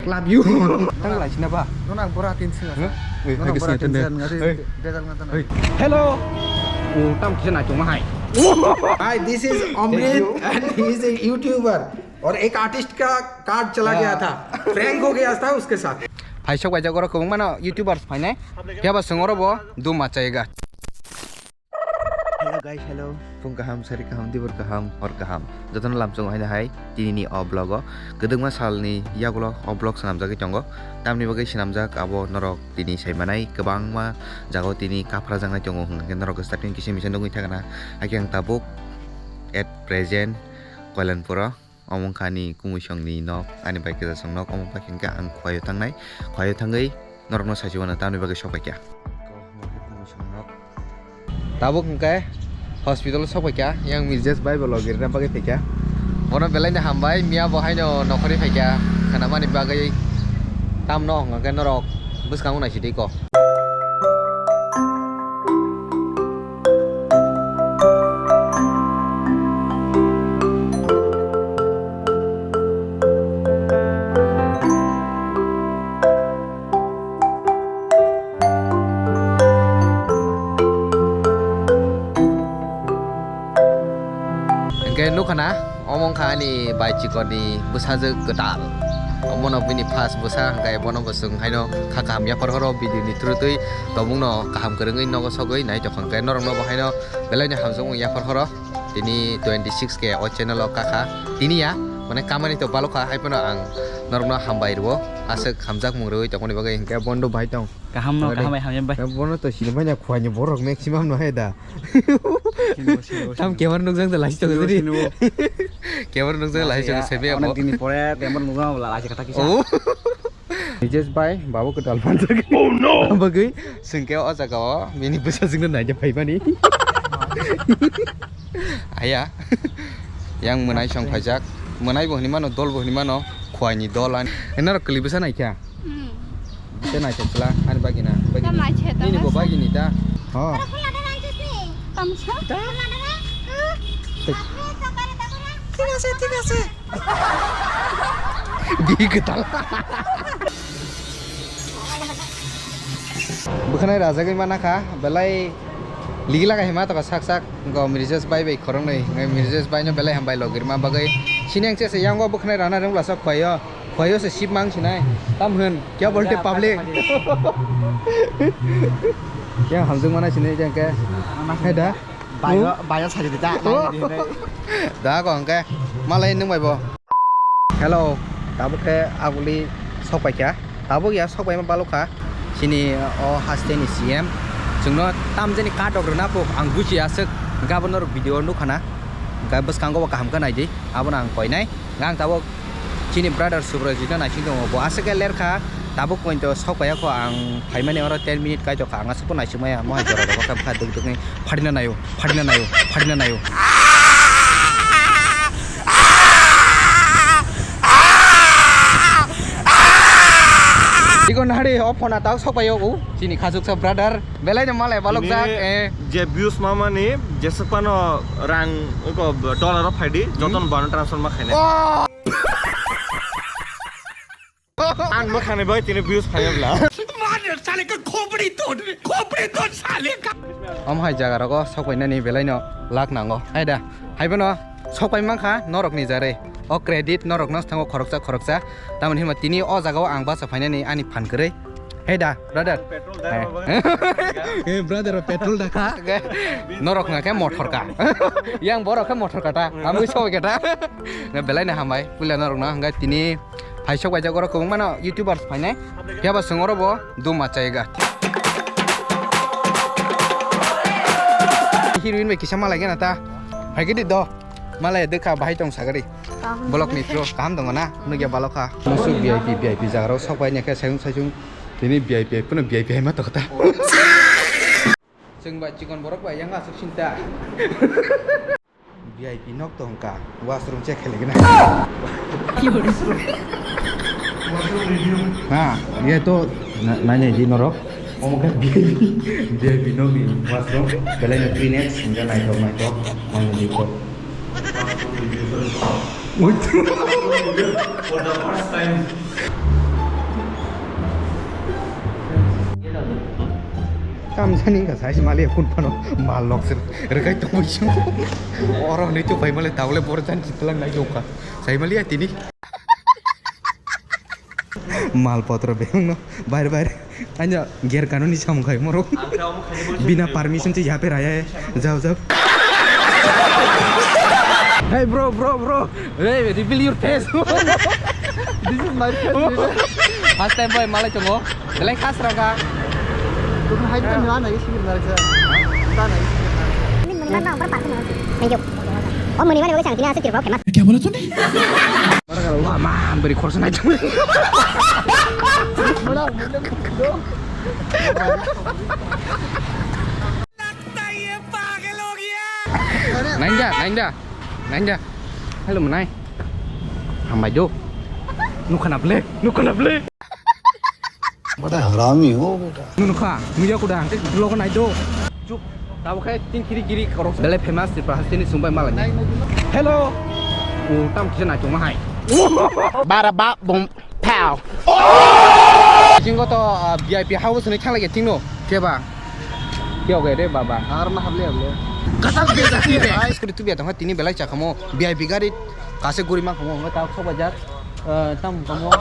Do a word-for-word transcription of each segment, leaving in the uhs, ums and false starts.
Love you. Tang lai sina ba? Nona bora tin sina. Huh? Oi, nona hai bora kisa tin sina. Hey. Dejal ngata na. Hey. Hello. Oh, tam kisa na chuma hai. Hi, this is Amrit and he is a YouTuber. और एक आर्टिस्ट का कार्ड चला गया था, प्रैंक हो गया था उसके साथ। Hai sok bai jagoro kwbangma no YouTubers phainai. Phiya ba swngoro bo duma chayega. Hello guys, hello. Phung kaham, sari kaham, dibor kaham, hor kaham. Jotono lamsong haino hai tini ni o vlog o. Kwdwkma salni yagulo o vlog swnamjagwi tongo. Tamni bagwi swnamjak abo norok tini saimanai kwbangma jagao tini kaphrajaknai tongo hwnkhe norok starting kisa misa nugwi thangna. Hakhe ang tabuk at present Koilanpuro. Omo wngkha ani kumuisongni nok, ani bai kwchasong nok, omo bai khe ang khuaio thangnai, khuaio thangwi norokno sachi mano tamni bagwi sok paikha. Tabuk hwnkhe hospital o sok paikha, yang Mirjesh bai bo logirina bagwi phaikha. Bono belaino hambai, miya bo haino nokhorwi phaikha, khanamani bagwi tamno hwnkhe norok bwskango naisidi ko. Hwnkhe nukha na? Omo wngkha ani bai chikorni bwsajwk kwtal. Omono bini first bwsa, hwnkhe bono bo chwng haino kha kaham yaphar horo video ni through twi tongmungno kaham kwrwngwi nogo sogwi nai tongkha, hwnkhe norokno bo haino belaino hamjakmung yaphar horo. Tini twenty six K o channel o kakha. Tini ya, mane kamani to balokha, hai phano ang norokno hambai rwo, aswk hamjakmung rwwi tongmani bagwi, hwnkhe bondo bai tong. Kaham no, kaham bai hamya bai. Bono to sini manya khuaini borok maximum no he da. Sini bo, sini bo, sini bo. Tam camera nukjak da lachi tongo diri. Sini bo, sini bo. Camera nukjak lachi tongo, sebe abo. Onek din ni pore camera nukjak lachi kata kisa. Oh. Nijesh bai, babu kwtal manjak. Oh no. Bagwi, sengke o jaga o, mini bwsajwkno naija phaimani. Aya. Yang mwnai song phaijak. Mwnai bo hinwi mano, dol bo hinwi mano. Khuaini dol ani. Enaro kwlwi bwsa naikha. Hmm. Bwsa naikha chwla, ani bagina. Tam naikhe, tam nini bo naikhe. Bagini ta. Ho. Tam sa. Thik ase, thik ase. Di kwtal. Bwkhanai rajagwi manakha, belai ligi laga hima toka sak sak, go Mirjesh bai bai khoroknwi, ngai Mirjesh bai no belai hambai logirma bagwi. Sini ang chese yango bwkhanai rana rwngla sok khuaio, khuaio se sip mang sinai. Tam hwn, kya bolte public? Yang hamjwk mana sini jang ke? Hai da? Bayo, bayo sajadi ta. Da ko hwnkhe malai nwng bai bo. Hello, tabuk khe aguli sok paikha. Tabuk ya sok paima balokha. Chini o haste ni C M. Chwngno tamjani kadok rwna po ang buji aswk. Hwnkhe abo norok video nukha na. Hwnkhe bwskango bo kaham khe naidi. Abono ang koinai. Ang tabuk chini brother Subrajit no naising tongo, bo aswk khe lerkha, tabuk pointo sok paiya kho, ang phaimani oro ten minute kaitokha, ang aswk bo naising maya, mohai jora rogo khe bwkha duk dukni pharina naio, pharina naio, pharina naio. Iko nahari o phone atak sok paio u, chini khachuksa brother. Belai no malai balok jak, eh. Je views mamani, jesuk pano rang, iko dollar o phaidi, joton bano transfer ma khainai. Oh! Ang ma khanai bai tini views phaiya bla. Mother sale ka khopri tod, khopri tod sale ka. Om hai jaga rogo sok painani belai no lak nango. Hai da, hai bono sok pai mankha norok ni jare. O credit norok no thango khoroksa khoroksa. Tamoni hima tini o jaga o ang basa phainani ani phan kwrwi. Hey da, brother. Petrol da. Eh, brother, petrol da kha. Norok nga khe motor ka. Yang borok khe motor ka ta. Amui soi ka ta. Nga belai na hambai. Puila norok na hangga tini phai sok bai jagoro kwbangma no YouTubers phainai. Phiya ba songoro bo duma chayega. Heroine bai kisa malai gana ta. Hai gidi do. Malai dekha bahai tong sagari. Kaham. Bolok ni pro kaham tongo na? Nugya balok kha. Musu V I P, V I P jaga rok sok bai nai khe saisung saisung. Tini V I P, puno V I P hai ma tokta. Chwng bai chikon borok bai yang aswk sinta. V I P nok tong kha. Washroom check khe lagi na. Ha, ye to na, na, di norok. Omo khe V I P, V I P nokni washroom, belai no clean, hingke naithok naithok, manwi naithok. For the first time. Tamsani ka sai mali kun phano mal lok sir. Rekai to bujung. Oro ni to pai mali taule bor jan chitlang nai jokha. Sai mali ya tini. Mal potro beng no. Bair bair. Anya ger kanuni samung khai moro. Bina permission se yape raya. Jao jao. Hey bro, bro, bro. Hey, reveal your face. This is my face, baby. First time boy malai chongo. Belai khas raka. Tuh hai tuh nila nai sih nila aja. Nila nai sih nila aja. Thank you. Oh, muni mani bagai sang tini asa tirpau kemas. Kya bola tune? Wah, man, beri khorsa nai tuh. Nainda, nainda, nainda. Hello, manai. Hambai jo. Nukhana ble, nukhana ble. Bada harami ho beta. Nunu kha, muya kuda, ang tei vlog nai do. Chup, tabo khe tin kiri kiri khorok. Belai famous Tripura hasteni sumbai malai. Hello. O tam kisa nai tongma hai. Bara ba bom pow. Jingo to, ah, V I P house ni thanglai ke tingno. Keba. Kya ho gaya re baba? Ar ma hable hable. Kasam ke jati re. Ai, skri tu biya tong tini belai chakamo V I P gari kase guri ma khamo ta sok bajar. Eh, tam kamo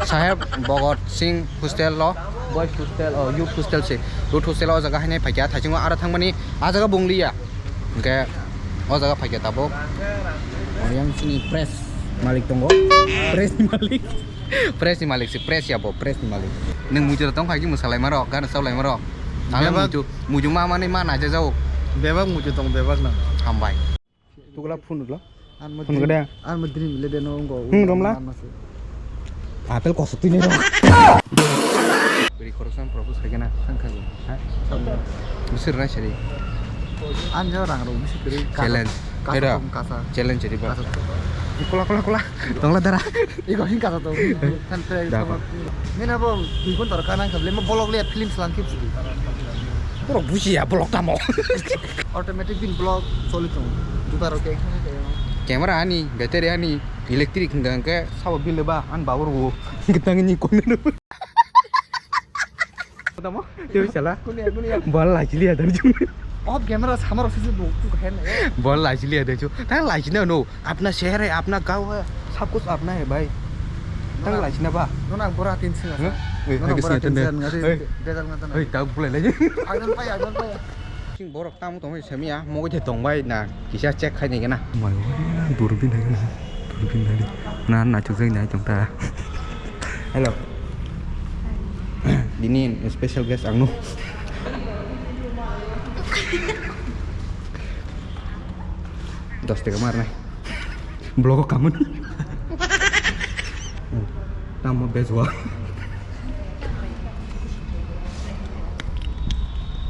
Saheb Bhagat Singh hostel lo, boys hostel, oh, youth hostel se. Youth hostel o jaga hainai phaikya, thaichungo aro thangmani a jaga bung liya. Hingke o jaga phaikya tabuk. Oh, yang sini press malik tongo. Press ni malik. Press ni malik se, press ya bo, press ni malik. Nung mujura tong khaiki musalai maro, gan saulai maro. Ang bebak muju, muju ma mani ma naija jau. Bebak muju tong bebak nang. Hambai. Tukla phone rwla. Phone gede. Ar mo dream le deno ngo. Hmm, romla. Apple koso tini ro. Beri khoroksa propose khai gana. Thang khai. Ha? Bisir rai sari. An jo rang ro bisir kiri. Challenge. Kasa. Challenge jadi ba. Kasa. Kola, kola, kola. Tongla dara. Iko hin kasa to. Kan try. Mina bo dui ghonta ro kanang kable mo bolok le film selang kip sidi. Borok bujiya, bolok tamo. Automatic bin block choli tongo. Juta rok khe khna khe. Camera ani, battery ani, electric hwnka hwnkhe sabo bill ba, ani babur bo. Hwnkhe tangni kono. Tamo? Tei sala? Kunia, kunia. Bol lachili ya dan jung. Off camera samaro sisi bo tu khen. Bol lachili ya dan jung. Tang lachina no. Apna sheher hai, apna gaon hai, sab kuch apna hai bhai. Tang lachina ba. Nona bora tin sing asa. Nona bora tin sing ngari. Dejal ngata na. Hei, tau bulai lai. Agdan pai, agdan pai. Sing borok tamo tongwi semia, mogo je tongbai na, kisa check khai ni gana. Mai, durbin hai gana. Durbin hai. Na, na chuk jai nai tong ta. Hello. Dini special guest ang no. Dos teka mar nai. Blogo kamun. Tamo bezwa.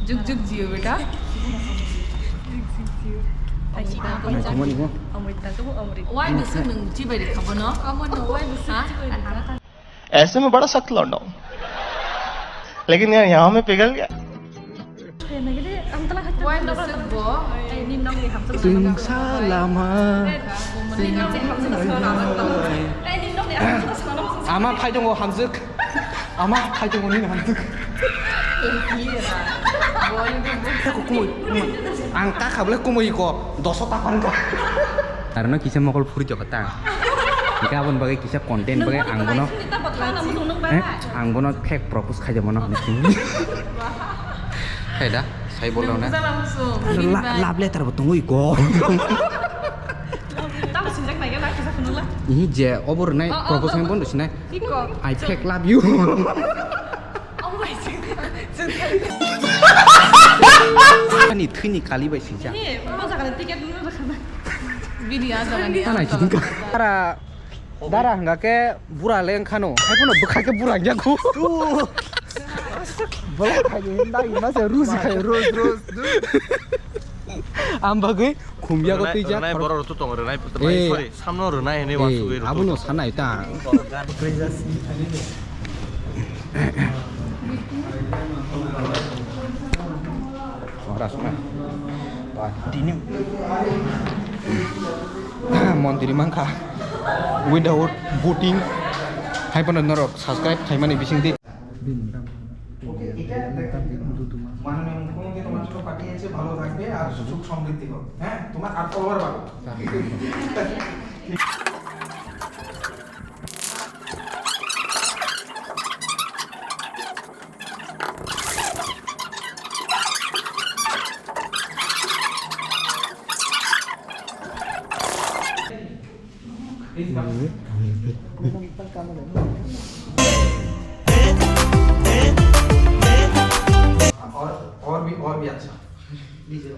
Juk juk jiyo beta. Juk juk jiyo. Amrita ko amrita. Why do you nung jibai de kabo no? Kabo no, why do you jibai de kabo? ऐसे मैं बड़ा सख्त लौंडा हूँ, लेकिन यार यहाँ मैं पिघल गया। Tungsa lama. Ama phai tongo hamjwk. Ama phai tongo nini hamjwk. Ang kakha bole kumui ko doso ta phan ka. Arno kisa mokol phuri jokha ta. Gabon bagwi kisa content bagwi ang bono. Eh, ang bono fake propose khaijak mano. Hai da, sai bol rok na. Love letter bo tongwi ko. Tamo sinjak nai ga kisa phunula. Ini je obor nai propose nai bondo sinai. I fake love you. Ani thwini kali bai sinjak. Bini a jaga ni. Tara Dara hwnga khe bura le wngkha no. Haiphano bwkha khe bura wngya khu. Bolok khai ni hinda ima se rus khai rus rus. Am bagwi khumya go twijak. Rwnai borok rok to tongo rwnai. Eh. Sorry, samno rwnai hinwi wansugwi rw. Abono sanai ta. Ora sona. Ba, tini. Montri mankha. Without voting. Hai phano norok subscribe khaimani bisingtwi. মাননীয় মুখ্যমন্ত্রী তোমার জন্য পাঠিয়েছে, ভালো থাকবে আর সুখ সমৃদ্ধি হোক। হ্যাঁ, তোমার আর ফলোয়ার বাড়ুক। और, और भी, और भी अच्छा। लीजिए।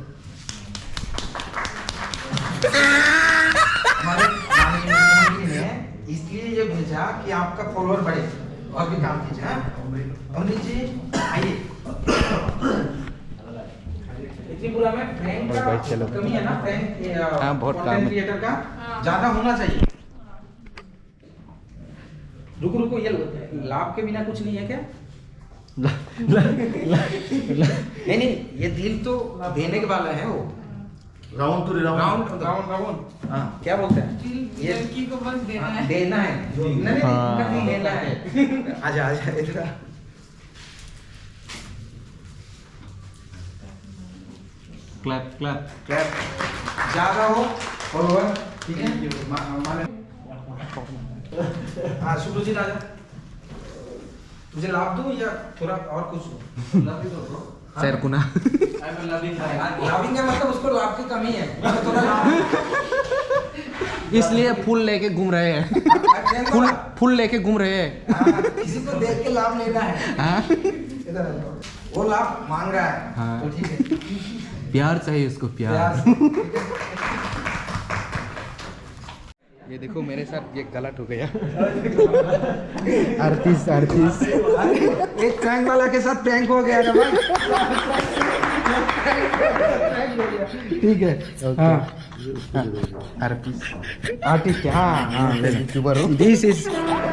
हमारे माननीय मुख्यमंत्री ने इसलिए ये भेजा कि आपका फॉलोअर बढ़े और भी काम कीजिए, हाँ? अमरीक जी, आइए। त्रिपुरा में फ्रैंक और का भाई चलो। कमी है ना, फ्रैंक, ये, अ, हाँ, बहुत कम कंटेंट है। क्रिएटर का हाँ। ज्यादा होना चाहिए। रुको, रुको, ये लो, लाभ के बिना कुछ नहीं है क्या? ला-, ला-, ला-, ला-, नहीं, नहीं, ये दिल तो देने के वाला है वो। राउंड तो राउंड। Round, round, round. हाँ। क्या बोलते हैं? दिल ये लड़की को बस देना हाँ, है। देना है। नहीं, नहीं, हाँ। इनका दिल लेना है। आजा, आजा, इधर आ। Clap, clap. क्लैप। ज्यादा हो, फॉलोअर, ठीक है? मा-, माने हाँ, शुक्र जी, राजा। तुझे लाभ दूं या थोड़ा और कुछ दूं? लाभ ही दो, ब्रो। सर, कुना। I am loving life। हाँ, लविंग का मतलब उसको लाभ की कमी है। तो थोड़ा लाभ इसलिए फूल लेके घूम रहे हैं। हाँ, फूल, फूल लेके घूम रहे हैं। हाँ, किसी को देख के लाभ लेना है। हाँ। इधर आ जाओ। वो लाभ मांग रहा है। हाँ। तो ठीक है। प्यार चाहिए उसको, प्यार। प्यार से, ठीक है। ये देखो, मेरे साथ ये गलत हो गया। Artist, artist. अरे, एक प्रैंक वाला के साथ प्रैंक हो गया ना भाई। ठीक है, ओके। हाँ। हाँ, आर्टिस्ट। आर्टिस्ट, हाँ, हाँ। मैं यूट्यूबर हूँ। This is,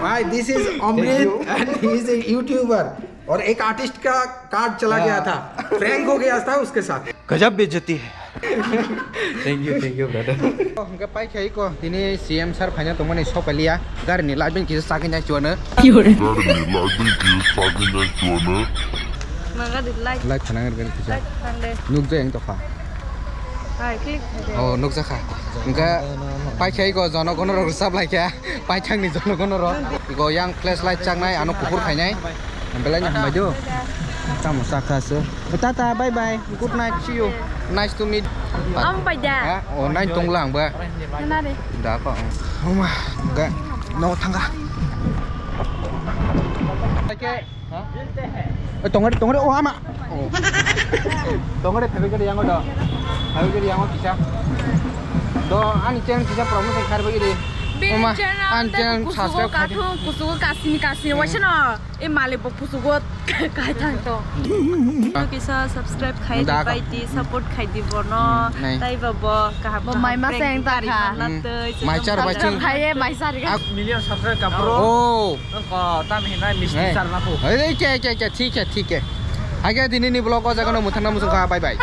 भाई, this is Amrit and he is a YouTuber। और एक आर्टिस्ट का कार्ड चला गया था, प्रैंक हो गया था उसके साथ। गजब बेइज्जती है। Thank you, thank you, brother. Hingke pai khai ko, tini C M sir phaina tongmani sokaliya, gari ni light bin kisa sakin jai chuano. Gari ni light bin kisa sakin jai chuano. Maga di light. Light phanang gari kisa. Light phande. Nukjai ang tokha. Hai, click phande. Oh, nukjakha. Hingke pai khai ko, jono kono rok sab lai kha. Paithangni jonogono ro. Igo yang flashlight chaknai, ano kuphur khainai. Belai no hambai do. Tamo sakha se. Tata, bye bye. Good night, see you. Nice to meet. Am paida. Ha? Oh, nine tong lang ba. Nana de. Da ko. Oma, ga. No thanga. Oke. Ha? Eh, tongre, tongre, oh, ama. Oh. Tongre, thabi kari yango do. Thabi kari yango kisa. Do, ani channel kisa promotion kharbai di. Bini Oma, channel ani ta channel kusugo subscribe khai di. Kathung, kusugo kasini, kasini. Hmm. Waisa no, e malik bo kusugo kaithang to. Kisa subscribe khai di, da ka. Pai di, support khai di bono. Hmm, nai. Tai ba bo kaham bo kaham mai ma prank seng ta kha. Hmm. Mai char ba ching. Khai e, mai char ga. Million subscribe ka bro. Oh. Nang ko tam hinai misti sar na phu. Hey, kya, kya, kya, thik hai, thik hai. Age dini ni vlog o jaga no muthang na musung kha, bye bye.